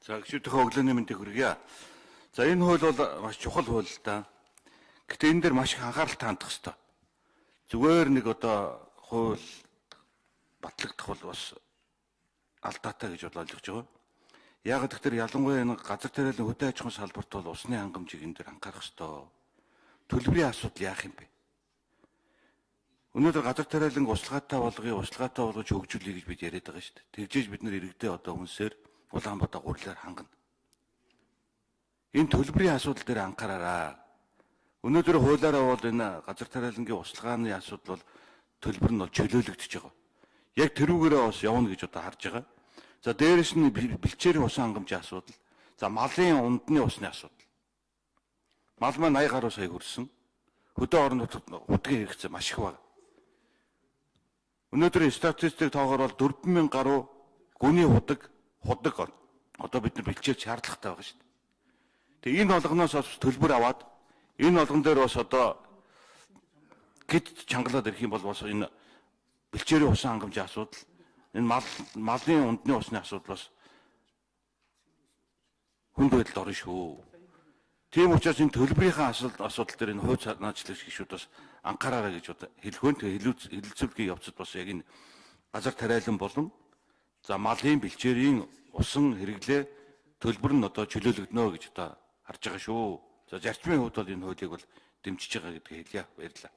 За гишүүдийнхээ өглөөний мэндийг хүргье. За энэ хууль бол маш чухал хууль л да. Гэтэ энэ дээр маш их анхааралтай хандах хэрэгтэй. Зүгээр нэг одоо хууль батлагдах бол бас алдаатай гэж бол ойлгож байгаа. Яг тэгэхээр ялангуяа энэ газар тариалан хөдөө аж ахуйн салбарт бол усны хангамжийг энэ дээр анхаарах хэрэгтэй. Төлбөрийн асуудал яах юм бэ? Өнөөдөр газар тариаланг услагаатай болгоё, услагаатай болгож хөгжүүлье гэж бид яриад байгаа шүү дээ. Тэгжээж бид нар иргэдээ одоо хүнсээр Улаанбаатар гурлаар хангана. Энэ төлбөрийн асуудал дээр анхаараарай. Өнөөдөр хуулиараа бол энэ газар тариалангийн услагааны асуудал бол төлбөр нь бол чөлөөлөгдөж байгаа. Яг тэрүүгээрээ бас явна гэж одоо харж байгаа. За дээрэс нь бэлчээрийн усан хангамжийн асуудал. За малын ундны усны асуудал. Мал маань 80 гаруй сая хүрсэн. Хөдөө орон нутагт худгийн хэрэгцээ маш их байна. Өнөөдөр статистик тоогоор бол 4000 гаруй гүний худаг одоо бид нар бэлчээр шаардлагатай байгаа шүү дээ. Тэгээ энэ болгоноос бас төлбөр аваад энэ болгон дээр бас одоо гид чангалаад ирэх юм бол бас энэ бэлчээрийн усан хангамжийн асуудал, энэ малын ундны усны асуудал бас хүнд байдалд орно шүү. Тийм учраас энэ төлбөрийнхээ асуудал дээр энэ хууль санаачлагч гишүүд бас анхаараарай гэж одоо хэлэх вэ. Тэгээ хэлэлцүүлгийн явцад бас яг энэ газар тариалан болон за малын бэлчээрийн усан хэрэглээ төлбөр нь одоо чөлөөлөгдөнө гэж одоо харж байгаа шүү. За зарчмын хувьд бол энэ хуулийг бол дэмжиж байгаа гэдгийг хэлье. Баярлалаа.